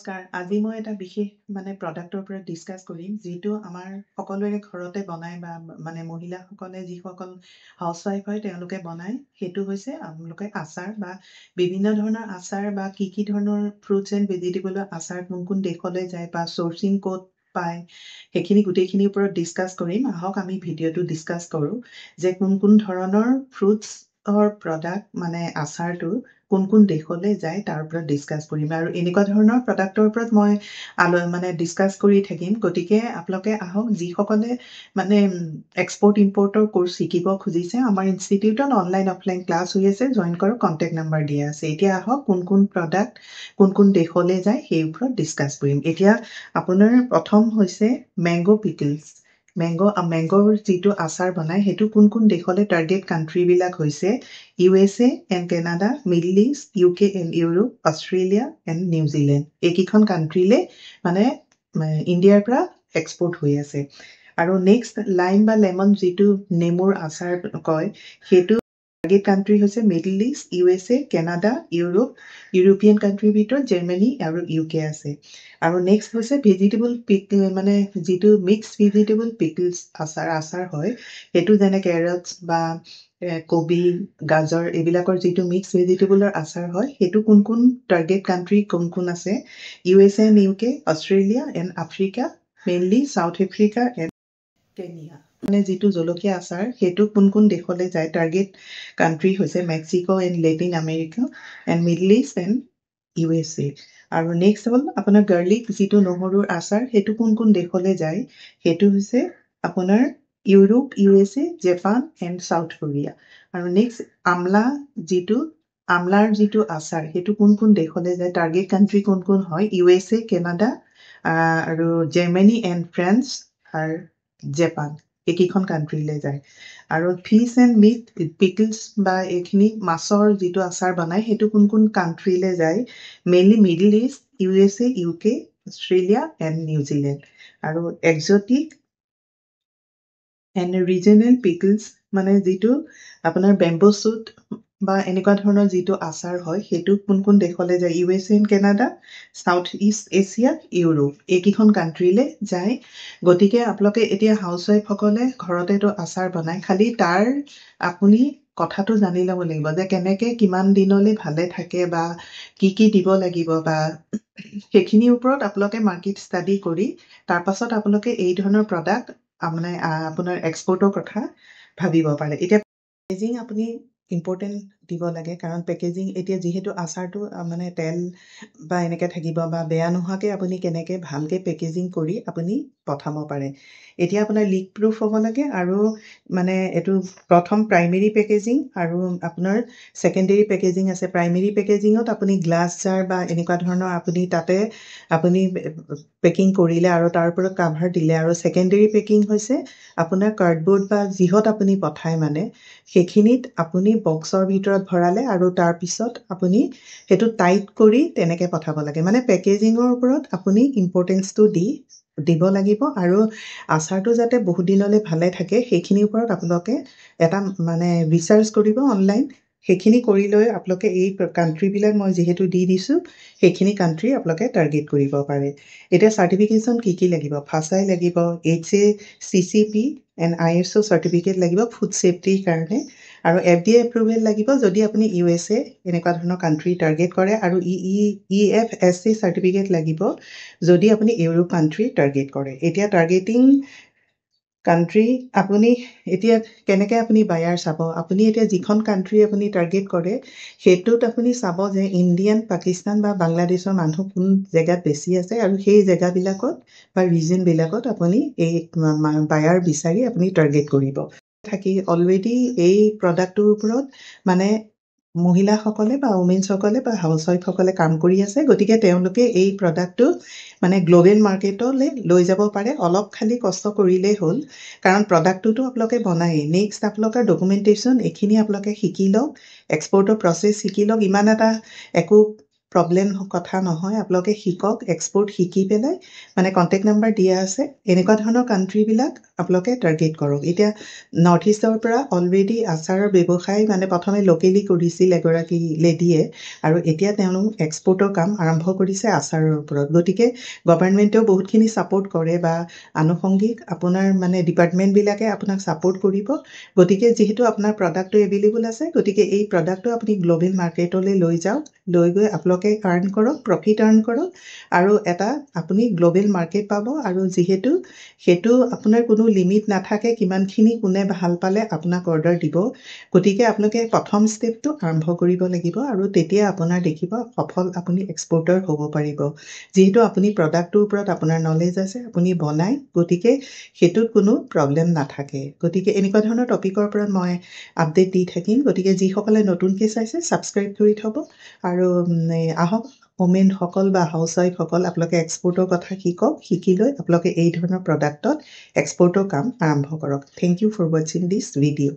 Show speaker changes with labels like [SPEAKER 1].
[SPEAKER 1] নমস্কাৰ, আজি মই এটা বিশেষ মানে প্ৰডাক্টৰ ওপৰত ডিছকাছ কৰিম, যিটো আমাৰ সকলোৰে ঘৰতে বনায় বা মানে মহিলাসকলে, যিসকল হাউচৱাইফ হয়, তেওঁলোকে বনায়। সেইটো হৈছে আপোনালোকে আচাৰ বা বিভিন্ন ধৰণৰ আচাৰ বা কি কি ধৰণৰ ফ্ৰুটছ এণ্ড ভেজিটেবলৰ আচাৰ কোন কোন দেশলৈ যায় বা চ'ৰ্চিং ক'ত পায়, সেইখিনি গোটেইখিনিৰ ওপৰত ডিছকাছ কৰিম। আহক, আমি ভিডিঅ'টো ডিছকাছ কৰোঁ যে কোন কোন ধৰণৰ ফ্ৰুটছৰ প্ৰডাক্ট মানে আচাৰটো কোন কোন দেশলৈ যায়, তাৰ ওপৰত ডিছকাছ কৰিম। আৰু এনেকুৱা ধৰণৰ প্ৰডাক্টৰ ওপৰত মই মানে ডিছকাছ কৰি থাকিম। গতিকে আপোনালোকে আহক, যিসকলে মানে এক্সপৰ্ট ইম্পৰ্টৰ কোৰ্চ শিকিব খুজিছে, আমাৰ ইনষ্টিটিউটত অনলাইন অফলাইন ক্লাছ হৈ আছে, জইন কৰক, কণ্টেক্ট নাম্বাৰ দিয়া আছে। এতিয়া আহক, কোন কোন প্ৰডাক্ট কোন কোন দেশলৈ যায়, সেই ওপৰত ডিছকাছ কৰিম। এতিয়া আপোনাৰ প্ৰথম হৈছে মেংগ' পিকলছ। মেংগ'ৰ যিটো আচাৰ বনায়, সেইটো কোন কোন দেশলৈ, টাৰ্গেট কাণ্ট্ৰিবিলাক হৈছে USA and Canada, Middle East, UK and Europe, Australia and New Zealand. এইকেইখন কাণ্ট্ৰিলে মানে ইণ্ডিয়াৰ পৰা এক্সপৰ্ট হৈ আছে। আৰু নেক্সট লাইম বা লেমন, যিটো নেমুৰ আচাৰ কয়, সেইটো টাৰ্গেট কাণ্ট্ৰি হৈছে middle east, USA, Canada, Europe, European কাণ্ট্ৰিৰ ভিতৰত জাৰ্মানী আৰু ইউ কে আছে। আৰু নেক্সট হৈছে ভেজিটেবল পিক মানে যিটো মিক্স ভেজিটেবল পিকলছ আচাৰ হয়, সেইটো যেনে কেৰটছ বা কবি, গাজৰ, এইবিলাকৰ যিটো মিক্স ভেজিটেবলৰ আচাৰ হয়, সেইটো কোন কোন টাৰ্গেট কাণ্ট্ৰি কোন কোন আছে? USA and UK, Australia and Africa, mainly South Africa and Kenya। মানে যিটো জলকীয়া আচাৰ, সেইটো কোন কোন দেশলৈ যায়? টাৰ্গেট কাণ্ট্ৰি হৈছে Mexico and Latin America and Middle East and USA। আৰু নেক্সট হ'ল আপোনাৰ গাৰ্লিক, যিটো নহৰুৰ আচাৰ, সেইটো কোন কোন দেশলৈ যায়? সেইটো হৈছে আপোনাৰ Europe, USA, Japan and South Korea। আৰু নেক্সট আমলা, যিটো আমলাৰ যিটো আচাৰ, সেইটো কোন কোন দেশলৈ যায়, টাৰ্গেট কাণ্ট্ৰি কোন কোন হয়? USA, Canada আৰু জাৰ্মানী এণ্ড ফ্ৰান্স আৰু জাপান, এইকেইখন কাণ্ট্ৰিলৈ যায়। আৰু ফিছ এণ্ড মিট পিকলছ বা এইখিনি মাছৰ যিটো আচাৰ বনায়, সেইটো কোন কোন কাণ্ট্ৰিলৈ যায়? Mainly middle East, USA, UK, Australia and New Zealand। আৰু এক্সটিক এণ্ড ৰিজনেল পিকলছ, মানে যিটো আপোনাৰ বেম্বো শ্বুট বা এনেকুৱা ধৰণৰ যিটো আচাৰ হয়, সেইটো কোন কোন দেশলৈ যায়? USA and Canada, South East Asia, Europe, এইকেইখন কাণ্ট্ৰিলৈ যায়। গতিকে আপোনালোকে এতিয়া হাউচৱাইফসকলে ঘৰতেতো আচাৰ বনায়, খালি তাৰ আপুনি কথাটো জানি ল'ব লাগিব যে কেনেকৈ কিমান দিনলৈ ভালে থাকে বা কি কি দিব লাগিব বা সেইখিনিৰ ওপৰত আপোনালোকে মাৰ্কেট ষ্টাডি কৰি তাৰপাছত আপোনালোকে এই ধৰণৰ প্ৰডাক্ট মানে আপোনাৰ এক্সপৰ্টৰ কথা ভাবিব পাৰে। এতিয়া পেকেজিং আপুনি ইম্পৰ্টেণ্ট দিব লাগে, কাৰণ পেকেজিং এতিয়া যিহেতু আচাৰটো মানে তেল বা এনেকৈ থাকিব বা বেয়া নোহোৱাকৈ আপুনি কেনেকৈ ভালকৈ পেকেজিং কৰি আপুনি পঠাব পাৰে। এতিয়া আপোনাৰ লিক প্ৰুফ হ'ব লাগে আৰু মানে এইটো প্ৰথম প্ৰাইমেৰী পেকেজিং আৰু আপোনাৰ ছেকেণ্ডেৰী পেকেজিং আছে। প্ৰাইমেৰী পেকেজিঙত আপুনি গ্লাছ জাৰ বা এনেকুৱা ধৰণৰ আপুনি তাতে আপুনি পেকিং কৰিলে আৰু তাৰ ওপৰত কাভাৰ দিলে। আৰু ছেকেণ্ডেৰী পেকিং হৈছে আপোনাৰ কাৰ্ডবৰ্ড বা যিহত আপুনি পঠায়, মানে সেইখিনিত আপুনি বক্সৰ ভিতৰত ভৰালে আৰু তাৰপিছত আপুনি সেইটো টাইট কৰি তেনেকৈ পঠাব লাগে। মানে পেকেজিঙৰ ওপৰত আপুনি ইম্পৰ্টেঞ্চটো দিব লাগিব আৰু আচাৰটো যাতে বহুত দিনলৈ ভালে থাকে, সেইখিনিৰ ওপৰত আপোনালোকে এটা মানে ৰিচাৰ্চ কৰিব অনলাইন। সেইখিনি কৰি লৈ আপোনালোকে এই কাণ্ট্ৰিবিলাক মই যিহেতু দি দিছোঁ, সেইখিনি কাণ্ট্ৰি আপোনালোকে টাৰ্গেট কৰিব পাৰে। এতিয়া চাৰ্টিফিকেশ্যন কি কি লাগিব? ফাচাই লাগিব, HACCP and ISO certificate লাগিব ফুড ছেফটিৰ কাৰণে আৰু FDA approval লাগিব যদি আপুনি USA এনেকুৱা ধৰণৰ কাণ্ট্ৰি টাৰ্গেট কৰে আৰু EEFSC certificate লাগিব যদি আপুনি ইউৰোপ কাণ্ট্ৰি টাৰ্গেট কৰে। এতিয়া টাৰ্গেটিং কাণ্ট্ৰি আপুনি এতিয়া কেনেকৈ আপুনি বায়াৰ চাব? আপুনি এতিয়া যিখন কাণ্ট্ৰি আপুনি টাৰ্গেট কৰে, সেইটোত আপুনি চাব যে ইণ্ডিয়ান, পাকিস্তান বা বাংলাদেশৰ মানুহ কোন জেগাত বেছি আছে আৰু সেই জেগাবিলাকত বা ৰিজনবিলাকত আপুনি এই বায়াৰ বিচাৰি আপুনি টাৰ্গেট কৰিব। থাকি অলৰেডি এই প্ৰডাক্টটোৰ ওপৰত মানে মহিলাসকলে বা উমেনসকলে বা হাউচৱাইফসকলে কাম কৰি আছে। গতিকে তেওঁলোকে এই প্ৰডাক্টটো মানে গ্ল'বেল মাৰ্কেটলৈ লৈ যাব পাৰে, অলপ খালি কষ্ট কৰিলেই হ'ল। কাৰণ প্ৰডাক্টটোতো আপোনালোকে বনায়েই, নেক্সট আপোনালোকৰ ডকুমেণ্টেশ্যন এইখিনি আপোনালোকে শিকি লওক, এক্সপৰ্টৰ প্ৰচেছ শিকি লওক। ইমান এটা একো প্ৰব্লেম কথা নহয়। আপোনালোকে শিকক, এক্সপৰ্ট শিকি পেলাই মানে কণ্টেক্ট নাম্বাৰ দিয়া আছে। এনেকুৱা ধৰণৰ কাণ্ট্ৰিবিলাক আপোনালোকে টাৰ্গেট কৰক। এতিয়া নৰ্থ ইষ্টৰ পৰা অলৰেডি আচাৰৰ ব্যৱসায় মানে প্ৰথমে লোকেলি কৰিছিল এগৰাকী লেডিয়ে আৰু এতিয়া তেওঁলোক এক্সপৰ্টৰ কাম আৰম্ভ কৰিছে আচাৰৰ ওপৰত। গতিকে গভৰ্ণমেণ্টেও বহুতখিনি ছাপৰ্ট কৰে বা আনুষংগিক আপোনাৰ মানে ডিপাৰ্টমেণ্টবিলাকে আপোনাক ছাপৰ্ট কৰিব। গতিকে যিহেতু আপোনাৰ প্ৰডাক্টটো এভেইলেবল আছে, গতিকে এই প্ৰডাক্টটো আপুনি গ্ল'বেল মাৰ্কেটলৈ লৈ যাওক, লৈ গৈ আপোনালোকে আৰ্ণ কৰক, প্ৰফিট আৰ্ণ কৰক আৰু এটা আপুনি গ্ল'বেল মাৰ্কেট পাব। আৰু যিহেতু সেইটো আপোনাৰ কোনো লিমিট নাথাকে, কিমানখিনি কোনে ভাল পালে আপোনাক অৰ্ডাৰ দিব। গতিকে আপোনালোকে প্ৰথম ষ্টেপটো আৰম্ভ কৰিব লাগিব আৰু তেতিয়া আপোনাৰ দেখিব সফল আপুনি এক্সপৰ্টাৰ হ'ব পাৰিব। যিহেতু আপুনি প্ৰডাক্টটোৰ ওপৰত আপোনাৰ নলেজ আছে, আপুনি বনায়, গতিকে সেইটোত কোনো প্ৰব্লেম নাথাকে। গতিকে এনেকুৱা ধৰণৰ টপিকৰ ওপৰত মই আপডেট দি থাকিম। গতিকে যিসকলে নতুনকৈ চাইছে, ছাবস্ক্ৰাইব কৰি থ'ব আৰু আহক ওমেনসকল বা হাউচৱাইফসকল, আপোনালোকে এক্সপৰ্টৰ কথা শিকক, শিকি লৈ আপোনালোকে এই ধৰণৰ প্ৰডাক্টত এক্সপৰ্টৰ কাম আৰম্ভ কৰক। Thank you for watching this video.